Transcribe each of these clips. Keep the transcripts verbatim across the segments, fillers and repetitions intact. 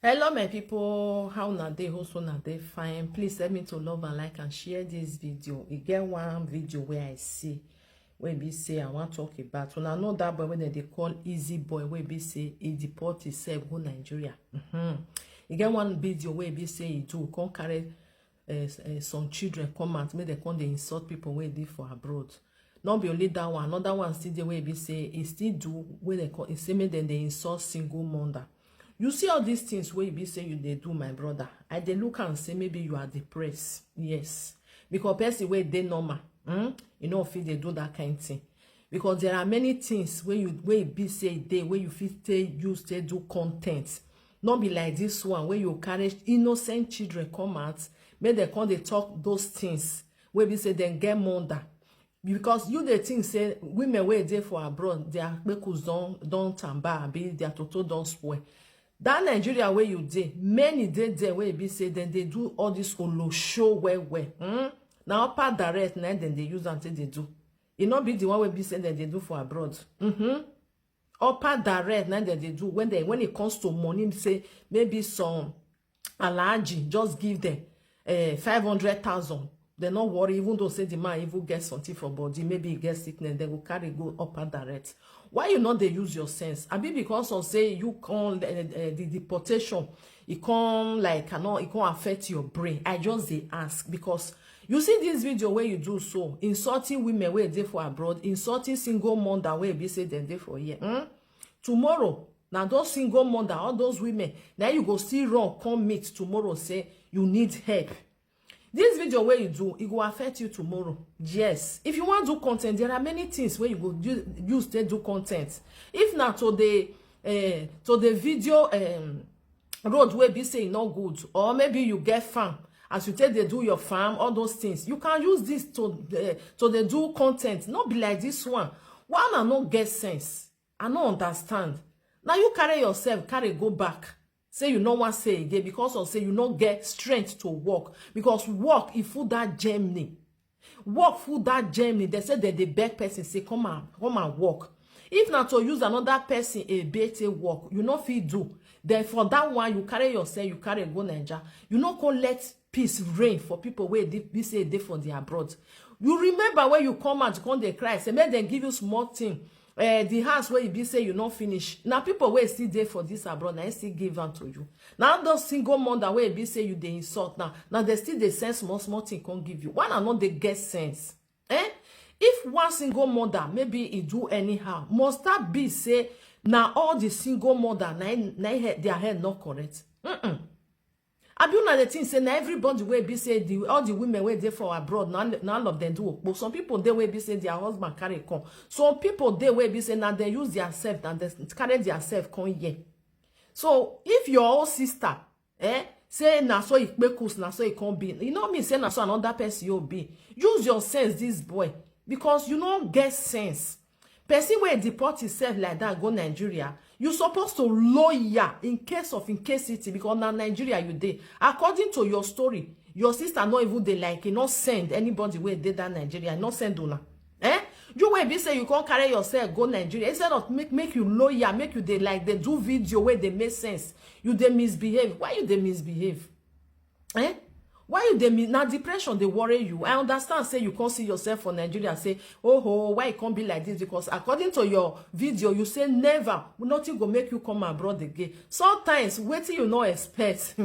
Hello my people, how una dey? Hope una dey fine. Please help me to love and like and share this video. E get one video wey I see wey be say I wan talk about. Una know that boy wey dem dey call Easy Boy, wey be say e deport himself go Nigeria. Mm-hmm. E get one video wey be say e do, come carry uh, uh, some children come out, make dem come dey insult people wey dey for abroad. No be only that one, another one still dey wey be say e still do, wey dem call, e say make dem dey insult single mother. You see all these things wey e be say you dey do, my brother, I dey look am say maybe you are depressed. Yes, because person wey dey normal, hmm, you no fit dey do that kind thing, because there are many things wey you, wey e be say e dey, wey you fit take use take do content. No be like this one wey you carry innocent children come out, make dem come dey talk those things wey be say dem get mother. Because you dey think say women wey dey for abroad, their kpekus don, don tamba, abi their toto don spoil. That Nigeria wey you dey, many dey there wey be say dem dey do all this olosho well well. Hmm? Na upper direct na dem dey use am take dey do. E no be the one wey be say dem dey do for abroad. Mm-hmm. Upper direct na dem dey do when they, when it comes to money, say maybe some Alhaji just give them uh, five hundred thousand. Dem no worry, even though say the man even get something for body, maybe he get sickness, dem go carry go upper direct. Why you no dey use your sense? Abi because of say you come, uh, uh, the deportation, e come like cannot, e come affect your brain? I just dey ask because you see this video wey you do so, insulting women wey dey for abroad, insulting single mother wey be say dem dey for here. Hmm? Tomorrow, na those single mother, all those women, na you go still run come meet tomorrow say you need help. This video wey you do, e go affect you tomorrow. Yes, if you wan do content, there are many things wey you go do, use take do content. If na to dey, eh, to dey video, um, road wey be say e no good, or maybe you get farm, as you take dey do your farm, all those things, you can use this to, eh, to dey do content. No be like this one. Why una no get sense? I no understand. Na you carry yourself, carry go back. Say you no wan say again because of say you no get strength to work. Because work, e full that Germany. Work full that Germany. They say that they beg person, say, "Come and, come and work." If na to use another person a bete work, you no fit do. Then for that one, you carry yourself, you carry go Naija. You no go let peace reign for people wey dey, be say dey for the abroad. You remember when you come out, come dey cry, say make dem give you small thing. Eh, the house wey e be say you no finish. Na people wey still dey for this abroad, na im still give am to you. Na those single mother wey e be say you dey insult now, na dem still dey send small small thing come give you. Why una no dey get sense? Eh? If one single mother maybe e do anyhow, must that be say na all the single mother na im, na im head, their head no correct? Mm-mm. Abi una dey think say na everybody wey be say the, all the women wey dey for abroad, na, na all of them do okpo? Some people dey wey be say their husband carry come. Some people dey wey be say na dem use their self, na dem carry their self come here. So if your own sister, eh, say na so e kpekus, na so e come be, e no mean say na so another person you be. Use your sense, this boy, because you no get sense. Person wey deport himself like that go Nigeria, you suppose to lawyer in case of incasity, because na Nigeria you dey. According to your story, your sister no even dey like, e no send anybody wey dey that Nigeria, e no send una. Eh? You wey be say you come carry yourself go Nigeria, instead of make, make you lawyer, make you dey like dey do video wey dey make sense, you dey misbehave. Why you dey misbehave? Eh? Why you dey mi-, na depression dey worry you? I understand say you come see yourself for Nigeria, say, "Oh ho, why e come be like this?" Because according to your video, you say never, nothing go make you come abroad again. Sometimes wetin you no expect,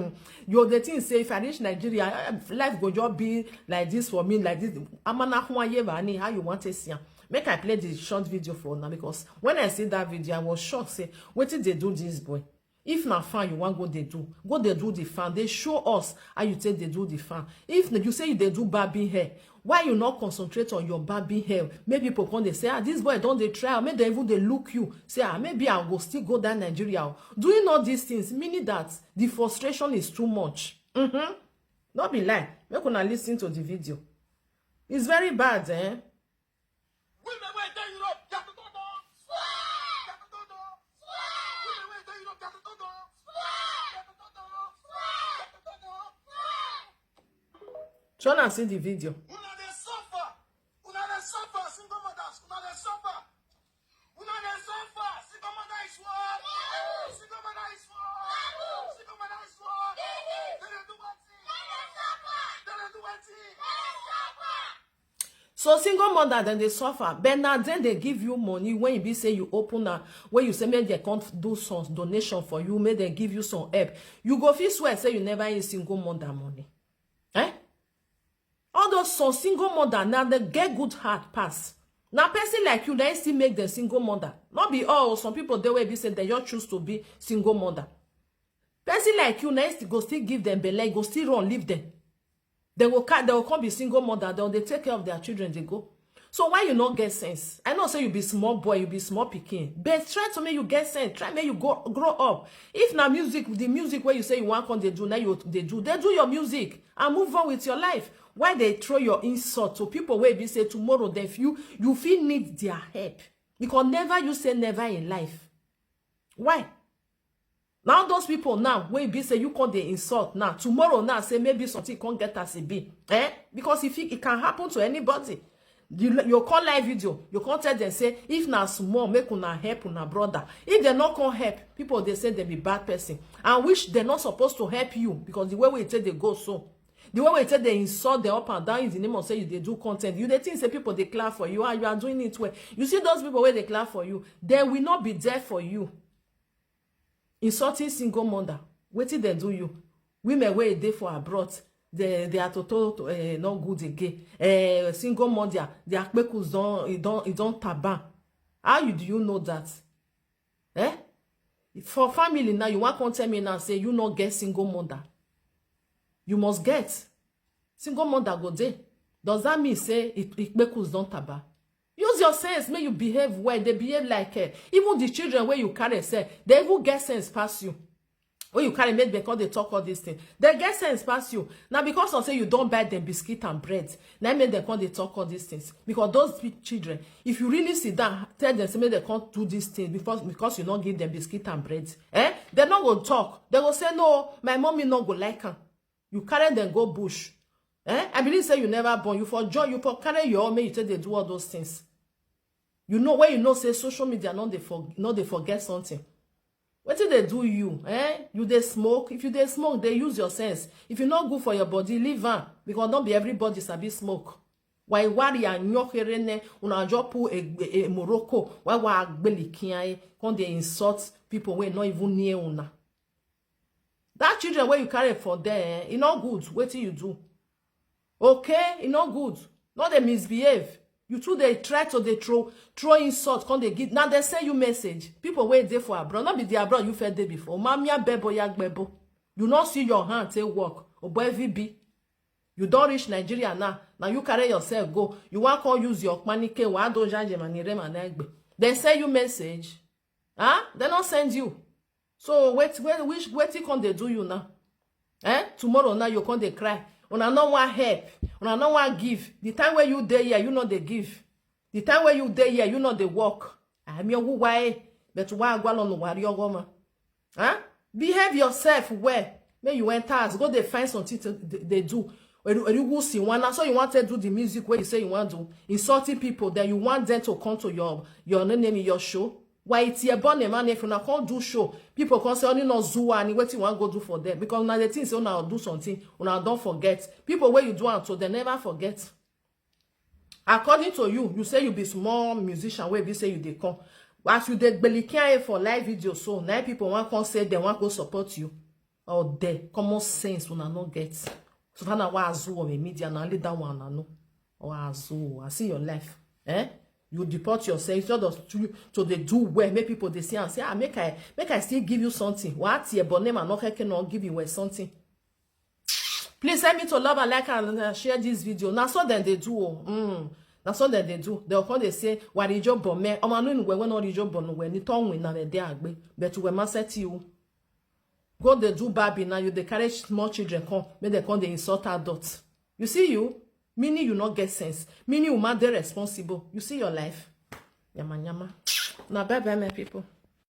you dey think say if I reach Nigeria, eh, life go just be like this for me, like this. Amana Huayevani, how you want to see am? Make I play the short video for now, because when I see that video, I was shocked. Say, wetin dey do this boy? If na fan you wan go dey do, go dey do the fan. Dey show us how you take dey do the fan. If na, you say you dey do barbing hair, why you no concentrate on your barbing hair? Maybe people come dey say, "Ah, this boy don dey try," or make dem even dey look you. Say, "Ah, maybe I go still go that Nigeria o." Doing all these things, meaning that the frustration is too much. Mm-hmm. No be lie. Make una listen to the video. It's very bad, eh? Women wey dey Europe, their toto don swell. Their toto don swell. Women wey dey Europe, their toto don swell. Their toto don swell. Their toto don swell. Shey una see the video? Una dey suffer. Una dey suffer. Single mothers, una dey suffer. Una dey suffer. Single mother is what? Single mother is what? Single mother So single mother dem dey suffer, but na dem dey give you money when e be say you open am, when you say make dem come do some donation for you, make dem give you some help. You go fit swear say you never use single mother money. Eh? All those some single mother, na dem get good heart pass. Na person like you, na im still make dem single mother. No be all, some people dey wey be say dem just choose to be single mother. Person like you, na im still go still give dem belle, go still run leave dem. Dem go ca-, dem go come be single mother, dem dey take care of their children, dey go. So why you no get sense? I know say you be small boy, you be small pikin, but try to make you get sense. Try make you go grow up. If na music, the music wey you say you wan come dey do, na you dey do. Dey do your music and move on with your life. Why dey throw your insult to people wey be say tomorrow dem, you, you fit need their help? Because never you say never in life. Why? Now those people now wey be say you come dey insult now, tomorrow now say maybe something come get as e be. Eh? Because if it, it can happen to anybody. You, you call live video, you come tell dem say if na small, make una help una brother. If dem no come help, people dey say dem be bad person, and which dem no suppose to help you, because the way wey you take dey go so, the way wey you take dey insult dem up and down in the name of say you dey do content, you dey think say people dey clap for you and you are doing it well. You see those people wey dey clap for you, they will not be there for you. Insulting single mother, wetin dem do you? Women wey dey for abroad, the, their toto, eh, no good again. Eh, single mother, their kpekus don, e don, e don taban. How you, do you know that? Eh? For family now, you wan come tell me now say you no get single mother? You must get. Single mother go dey. Does that mean say e, e kpekus don taban? Use your sense, make you behave well. Dey behave like, eh, even the children wey you carry sef, dem even get sense pass you. Wey you carry make dem come dey talk all these things, dem get sense pass you. Na because of say you don buy dem biscuit and bread, na im make dem come dey talk all these things. Because those big children, if you really sit down, tell dem say make dem come do these things because, because you no give dem biscuit and bread, eh, dem no go talk. Dem go say, "No, my mommy no go like am." You carry dem go bush. Eh? I believe say you never born. You for join, you for carry your own, make you take dey do all those things. You know, when you know say social media no dey for-, no dey forget something. Wetin dey do you? Eh? You dey smoke? If you dey smoke, dey use your sense. If you no good for your body, leave am, because no be everybody sabi smoke. Why worry and nyokere ne, una just pull a, a, a Morocco, why wa agbelikin, come dey insult people wey no even near una. That children wey you carry for there, eh, e no good wetin you do. Okay, e no good. No dey misbehave. You too dey try to dey throw, throw insult, come dey give. Now they send you message. People wey dey for abroad, no be the abroad you first dey before. Mamia bebo ya gbebo. You no see your hand take work. Obo V B. You don reach Nigeria now. Now you carry yourself go. You wan come use your panike, wa do jaje manire manegbe. They send you message. Huh? They no send you. So wait, wait, which, wetin come dey do you now? Eh? Tomorrow now you come dey cry. Una no wan help. Una no wan give. The time wey you dey here, you no dey give. The time wey you dey here, you no dey work. I mean, who, why? But why agwalo no worry your woman? Huh? Behave yourself well. Make you enter house, go dey find something to d-, dey do. Eru, eru, who see one? Na so you want to do the music wey you say you want to, insulting people. Then you want them to come to your, your name, your show. Why it's your born a man if una come do show? People come say, "Only no zuwa, and wetin you wan go do for them?" Because now they think say una do something, una don forget. People wey you do am to, they never forget. According to you, you say you be small musician wey be say you dey come. As you dey gbelikia for live video so, na people wan come say dem wan go support you. Or there, common sense una no get. So far na wa azu of a media, na only that one I know. Or azu, I see your life. Eh? You deport yourself instead of to, to dey do well, make people dey see and say, "Ah, make I, make I still give you something." What your bonnet man no can not give you well something. Please help me to love and like and, uh, share this video. Na so dem dey do o. Mm. Na so dem dey do. Dem come dey say, "Wa rijo bome." Omo no we we no rijo bonu we ni to win na dey agbe. But we ma set you. Go dey do baby now. You dey carry small children come, make dem come dey insult adults. You see you? Meaning you no get sense. Meaning you ma dey responsible. You see your life? Yama yama. Na bye bye, my people.